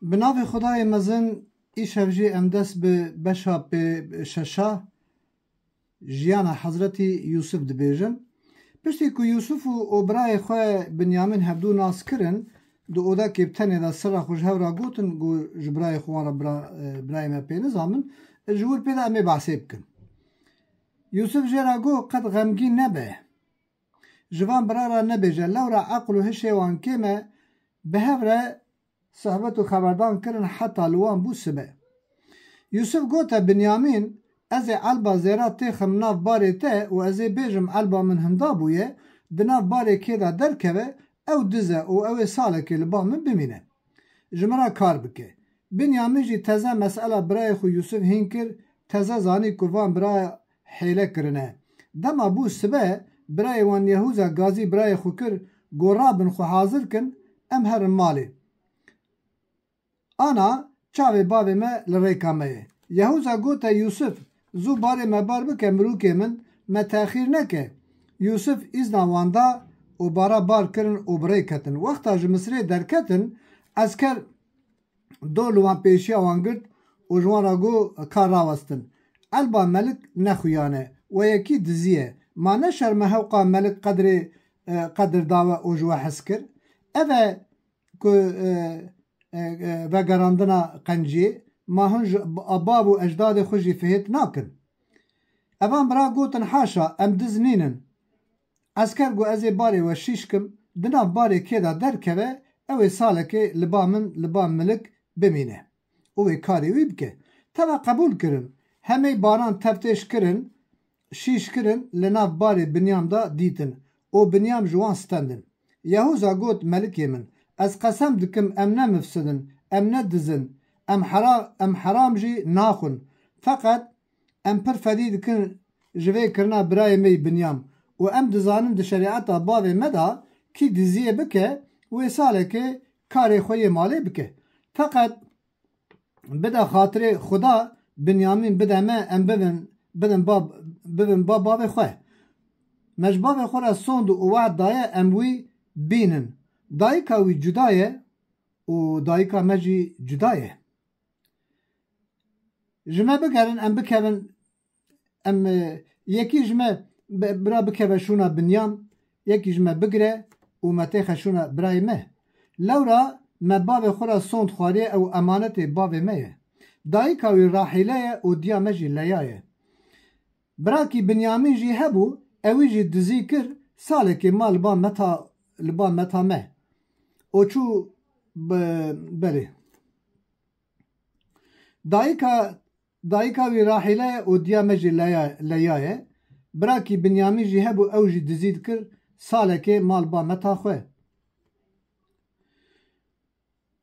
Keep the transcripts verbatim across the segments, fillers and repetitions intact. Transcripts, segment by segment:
Bi navê Xwedayê mezin, îşev jî em dest bi beşa pê şeşa jiyana Hezretî Yûsif dibêjin. Piştî ku Yûsif û, û birayê xwe Binyamîn hevdû nas kirin, di odekê bi tenê de sirra xwe ji hev re gotin, got, ji birayê xwe wan re bira, e, birayê me pê nizamin, ji wir pê de em ê behsê bikin. Yûsif jê re got, qet xemgîn nebe. Ji van bira re nebêje, lewra eql û hişê wan kêm e, bi hev re sohbet û xeberdan kirin heta li wan bû sibe. Yûsif gote Binyamîn, ez ê elba zêra têxim nav barê te û ez ê bêjim elba min hinda bûye, di nav barê kê de derkeve, ew diz e û ew ê salekê li ba min bimîne. Ji min re kar bike. Binyamîn jî teze mesela birayê xwe Yûsif hîn kir, teze zanî ku van bira hêle kirine. Dema bû sibe, birayê wan Yehûza gazî birayê xwe kir, got, rabin xwe hazir kin, em herin malê. Ana, çavê bavê me li rêka me ye. Yehûza gote Yûsif, zû barê me bar bike mirûkê min, me texîr neke. Yûsif îzna wan da û bara bar kirin û bi rê ketin. Wexta ji Misirê derketin, esker do li wan pêşiya wan girt û ji wan re got, ka rawestin. Elba melik ne xuyan e, we yekî dizî ye. Ma ne şerm e hewqa melik qedrê, e, qedir da we û ji we hez kir? Ev e ku, e, e, e, vegerandina qenciyê, ma hûn ji b-, bav û ecdadê xwe jî fihêt nakin. Evan bira gotin, haşa, em diz nînin. Esker got, ez ê barê we şîş kim, di nav barê kê de derkeve, ew ê salekê li ba min, li ba milik bimîne û wê karê wî bike. Teva qebûl kirin. Hemê baran tevtêş kirin, şîş kirin, li nav barê Binyam de dîtin û Binyam ji wan stendin. Yehûza got, melikê min, ez qesem dikim em ne mifsid in, em ne diz in, em hera-, em heram jî naxwin. Feqet em pir fedî dikin ji vê kirina birayê me yî Binyam û em dizanin di şerîeta bavê me de kî diziyê bike, wê salekê karê xwe yê malê bike. Feqet bide xatirê Xuda Binyamîn bide me, em bibin, bidin ba, bibin ba bavê xwe. Me ji bavê xwe re sond û wehd daye em wî bînin. Dayika wî cuda ye û dayika me jî cuda ye. Ji me bigerin em bikevin, em, e, yekî ji me bi-, bira bikeve şûna Binyam, yekî ji me bigire û me têxe şûna birayê me. Lewra me bavê xwe re sond xwariye, ew emanetê bavê me ye. Dayika wî Rahîle ye û diya me jî Leya ye. Birakî Binyamîn jî hebû, ewî jî dizî kir, salekê ma li ba meta, li ba meta me. Û çû be-, berê. Dayika, dayika wî Rahîle ye û diya me jî Leya, Leya ye. Birakî Binyamîn jî hebû, ew jî dizî dikir, salekê mal ba meta xwe.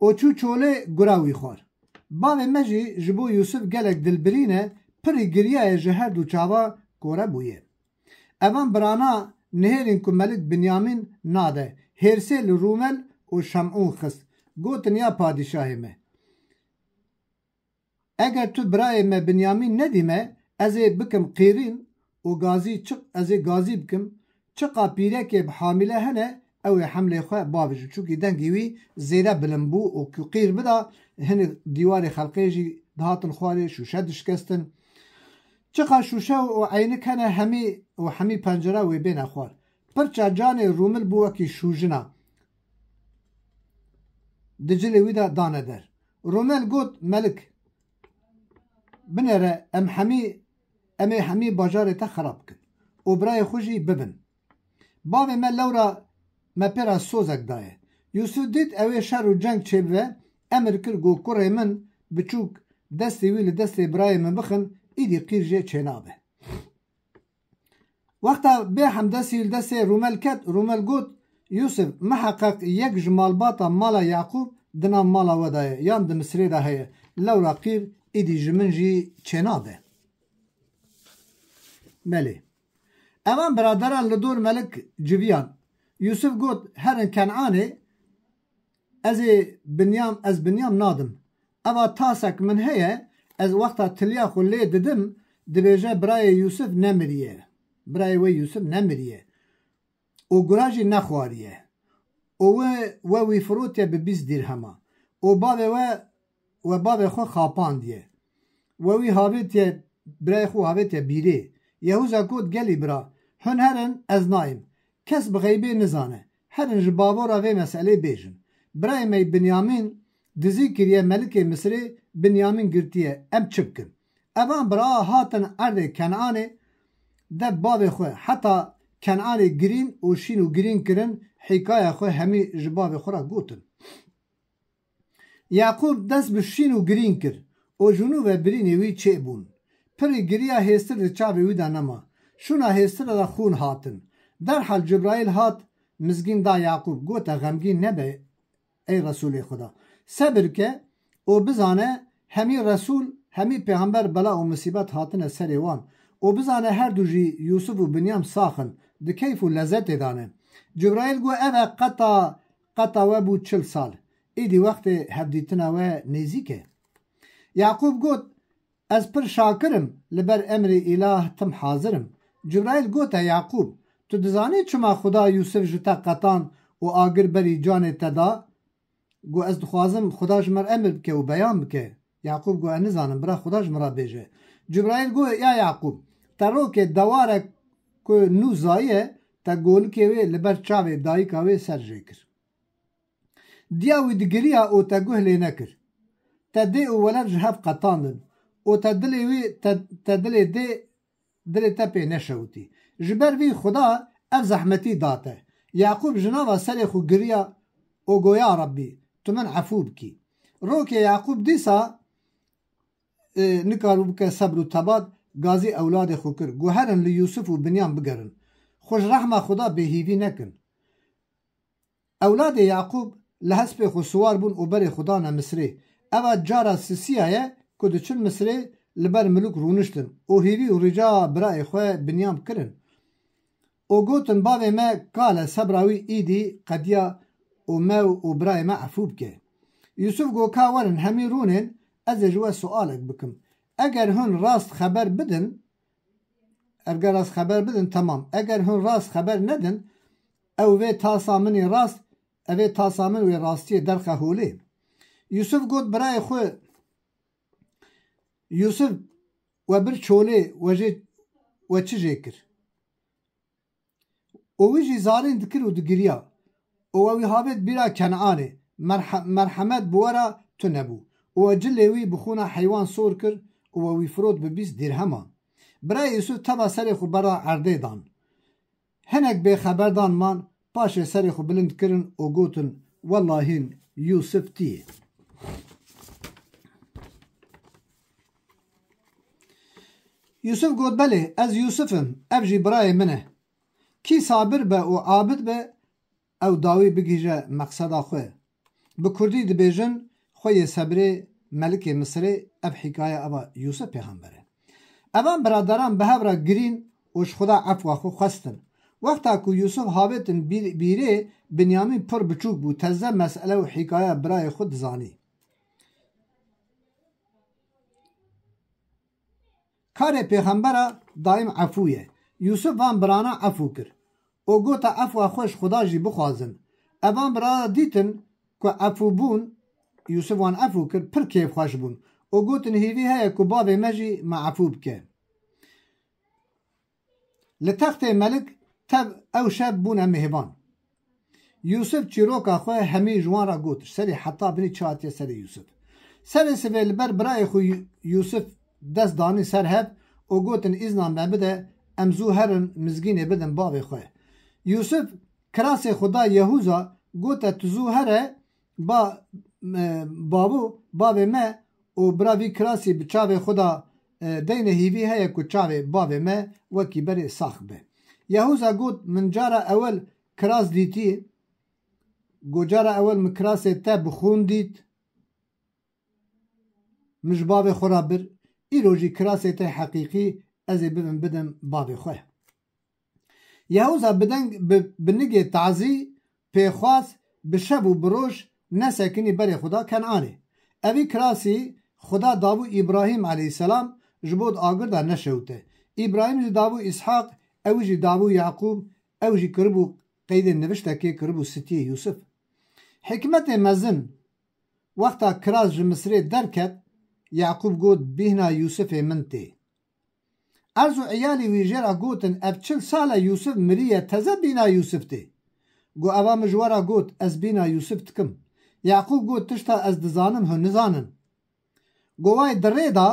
Û çû çolê gura wî xwar. Bavê me jî ji bo Yûsif gelek dilbirîn e, pirî giriyaye, ji her du çava kore bûye. Evan birana nihêrîn ku melik Binyamîn nade, hêrsê li Rûmel û Şemûn xist. Gotin, ya padîşahê me, eger tu birayê me Binyamîn nedî me, ez ê bikim qîrîn û gazî çi-, ez ê gazî bikim, çiqa pîrekê bi hamîle hene, ew ê hemlê xwe bavêjin. Çunkî dengê wî zêde bilind bû û ku qîr bida, hinek dîwarê xelqê jî dihatin xwarê, şûşe dişkestin. Çiqa şûşe û eynik hene, hemî û hemî pencera wê bêne xwar. Pirça canê Rûmil bû wekî şûjina. Di cilê wî de dane der. Rûmel got, melik, binêre, em hemî, em ê hemî bajarê te xerab bikin û birayê xwe jî bibin. Bavê me lewra me pê re sozek daye. Yûsif dît ew ê şer û ceng çêbibe, emir kir, got, kurê min biçûk, destê wî li destê birayê min bixin, îdî qîr jê çênabe. Wexta bê hemdestî li destê Rûmel ket, Rûmel got, Yûsif, miheqeq yek ji malbata mala Yaqûb di nav mala we de ye, yan di Misirê de heye. Lewra qîr îdî ji min jî çênabe. Belê. Evan biraderan li dor melik civiyan. Yûsif got, herin Kenanê, ez ê Binyam, ez Binyam nadim. Eva tasek min heye, ez wexta tiliya xwe lê didim, dibêje, birayê Yûsif nemiriye. Birayê we Yûsif nemiriye. Û gura jî nexwariye. Û we, we wî firotiye bi bîst dîrhema. û bavê we, we bavê xwe xapandiye. We wî havêtiye, birayê xwe havêtiye bîrê. Yehûza got, Gelî bira, hûn herin, ez nayêm. Kes bi xeybê nizane. Herin ji bavora vê meselê bêjin. Birayê me Binyamîn dizî kiriye melikê Misirê, Binyamîn girtiye. Em çi bikin? Evan bira hatin erdê Kenanê, de bavê xwe, heta Kenanê girîn û şîn û girîn kirin, hîkaya xwe hemî ji bavê xwe re gotin. Yaqûb dest bi şîn û girîn kir û ji nû ve birînê wî çêbûn. Pirî giriya, hêstir di çavê wî de nema. Şûna hêstirê de xûn hatin. Derhal Cibraîl hat, mizgîn da Yaqûb, gote, Xemgîn nebe, ey Resûlê Xuda. Sebir ke û bizane, hemî Resûl, hemî pêxember bela û misîbet hatine serê wan. Û bizane, her du jî Yûsif û Binyam sax in, di keyf û lezetê de ne. Cibraîl got, Ev e qeta, qeta we bû çil sal. Îdî wextê hevdîtina we nêzîk e. Yaqûb got, Ez pir şakir im, li ber emrê Îlah tim hazir im. Cibraîl gote, Yaqûb, tu dizanî çima Xuda Yûsif ji te qetan û agir berî canê te da? Got, Ez dixwazim Xuda ji me re emir bike û beyan bike. Yaqûb got, Ez nizanim, bira Xuda ji min re bêje. Cibraîl got, Ya Yaqûb, te rokê dewarek ku nû zayiye, te golikê wê li ber çavê dayika wê ser jê kir. Diya wî digiriya û te guh lê nekir. Te dê û weled ji hev qetandin û te dilê wî, te, te dilê dê, dilê te pê neşewitî. Ji ber vî Xuda ev zehmetî da te. Yaqûb ji nava serê xwe giriya û got, Ya Rebbî, tu min efû bikî. Rokê Yaqûb dîsa, e, nikaribû bike sebr û tebat, gazî ewladê xwe kir. Got, Herin li Yûsif û Binyam bigerin. Xwe ji rehma Xuda bêhîvî nekin. Ewladê Yaqûb li hespê xwe siwar bûn û berê xwe dane Misirê. Eva cara sisiya ye ku diçin Misirê, li ber milûk rûniştin û hîvî û rica birayê xwe Binyam kirin û gotin, Bavê me kal e, sebra wî îdî qediya û me û birayê me efû bike. Yûsif got, Ka werin, hemî rûnên, ez ê ji we sualek bikim. Eger hûn rast xeber bidin, Eger rast xeber bidin, temam. Eger hûn rast xeber nedin, ew vê tasa min ê rast, ev ê tasa min wê rastiyê derxe holê. Yûsif got birayê xwe, Yûsif, we bir çolê, we jê, we çi jê kir? Û wî jî zarîn dikir û digiriya. Û we wî havêt bîra Kenanê, merhe-, merhemet bi we re tune bû. Û we cilê wî bi xûna heywan sor kir û we wî firot bi bîst dîrheman. Birayê Yûsif teva serê xwe bera erdê dan. Hinek bêxeberdan man, paşê serê xwe bilind kirin û gotin, Wellahîn Yûsif tî yê. Yûsif got, Belê, ez Yûsif im, ev jî birayê min e. Kî sabir be û abid be, ew dawî bigihîje meqseda xwe. Bi kurdî dibêjin, Xweyê sebrê, melikê Misirê, ev hîkaye eva Yûsif pêxember e. Evan biraderan bi hev re girîn û ji Xuda efwa xwe xwestin. Wexta ku Yûsif havêtin bîr-, bîrê, Binyamîn pir biçûk bû, teze mesele û hîkaya birayê xwe dizanî. Karê pêxembera daîm efû ye. Yûsif van birana efû kir û gote, Efwa xwe ji Xuda jî bixwazin. Evan birana dîtin ku efû bûn, Yûsif wan efû kir, pir kêfxweş bûn û gotin, Hîvî heye ku bavê me jî me efû bike. Li textê melik tev ew şev bûne mêvan. Yûsif çîroka xwe hemî ji wan re got, ji serê heta binî çi hatiye serê Yûsif. Serê sivê li ber birayê xwe Yû-, Yûsif dest danî ser hev û gotin, Îzna me bide, em zû herin mizgînê bidin bavê xwe. Yûsif kirasê xwe da Yehûza, gote, Tu zû here, ba, e, bavo, bavê me û bira vî kirasî bi çavê xwe de, e, deyne, hîvî heye ku çavê bavê me wekî berê sax be. Yehûza got, Min cara ewel kiras dîtî, got, Cara ewel min kirasê te bi xûn dît, min ji bavê xwe re bir, îro jî kirasê te heqîqî ez ê bibim bidim bavê xwe. Yehûza bi deng, bi, bi nigê tazî pêxwaz bi şev û bi roj nesekinî berê xwe da Kenanê. Evî kirasî Xuda dabû Îbrahîm eleyhîselam ji bo di agir de neşewite. Îbrahîm jî dabû Îshaq, ew jî dabû Yaqûb, ew jî kiribû qeydê niviştekê, kiribû sitiyê Yûsif. Hikmetê mezin Wexta kiras ji Misirê derket, Yaqûb got, bîhna Yûsifê min tê. Erz û eyalê wî jê re gotin, ev çil sal e Yûsif miriye, teze bîna Yûsif tê. Got, eva min ji we re got, ez bîna Yûsif dikim. Yaqûb got, tişta ez dizanim hûn nizanin. Got, way di rê de,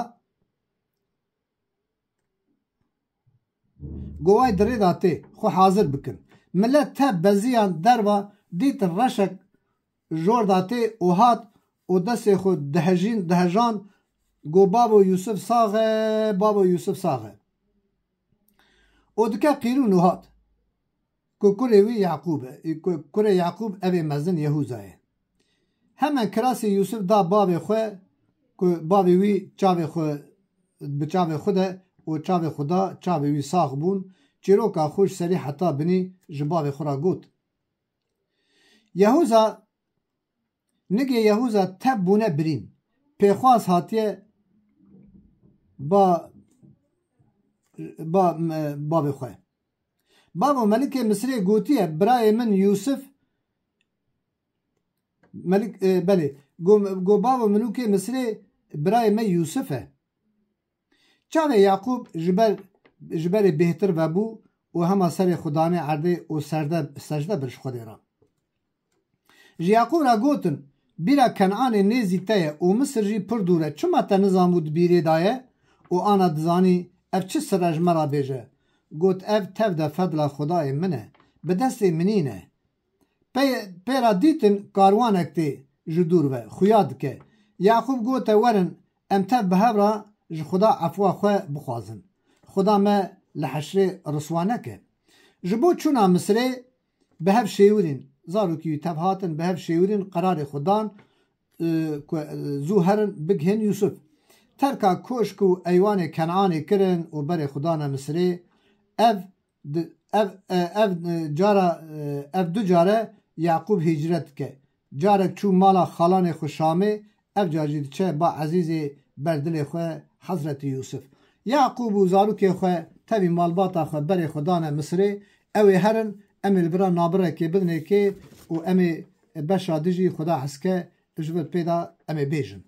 got, way di rê de tê, xwe hazir bikin. Milet tev beziyan derva dîtin reşek jor de tê û hat û destê xwe dihejîn, dihejan, got, bavo Yûsif sax e, bavo Yûsif sax e. Û dike qîrûn û hat. Ku kurê wî Yaqûb e, ku kurê Yaqûb evê mezin Yehûza ye. Hemen kirasê Yûsif da bavê xwe, ku bavê wî çavê xwe, bi çavê xwe de û çavê xwe da, çavê wî sax bûn, çîroka xwe ji serî heta binî ji bavê xwe re got. Yehûza, nigê Yehûza tev bûne birîn. Pêxwas hatiye ba, ba, bavê xwe. Bavo, melikê Misirê gotiye, birayê min Yûsif, melik, e, belê, go, go bavo, milûkê Misirê birayê me Yûsif e. Çavê Yaqûb ji ber, ji berê bêhtir vebû û hema serê xwe danê erdê û serde, secde bir ji Xwedê re. Ji Yaqûb re gotin, bîra Kenanê nêzî te ye û Misir jî pir dûr e. Çima te nizanbû di bîrê de ye û ana dizanî ev çi sir e ji me re bêje? Got, ev tev de fedla Xwedayê min e. Bi destê minî ne. Pê, pê re dîtin karwanek tê ji dûr ve, xuya dike. Yaqûb gote, werin, em tev bi hev re ji Xuda efwa xwe bixwazin. Xuda me li heşrê riswa neke. Ji bo çûna Misirê bi hev şêwirîn, zarokî wî tev hatin, bi hev şêwirîn qerarê xwe dan, e, ku, e, zû herin bigihên Yûsif. Terka koşk û eywanê Kenanê kirin û berê xwe dane Misirê. Ev di, ev, e, ev, e, cara, e, ev du care Yaqûb hîcret dike. Carek çû mala xalanê xwe Şamê, ev car jî diçe ba ezîzê ber dilê xwe Hezretî Yûsif. Yaqûb û zarokê xwe tevî malbata xwe berê xwe dane Misirê, ew ê herin, em ê li vira nabirekê bidinê kê û em ê beşa dijî Xuda hezke ji vir pê de em ê bêjin.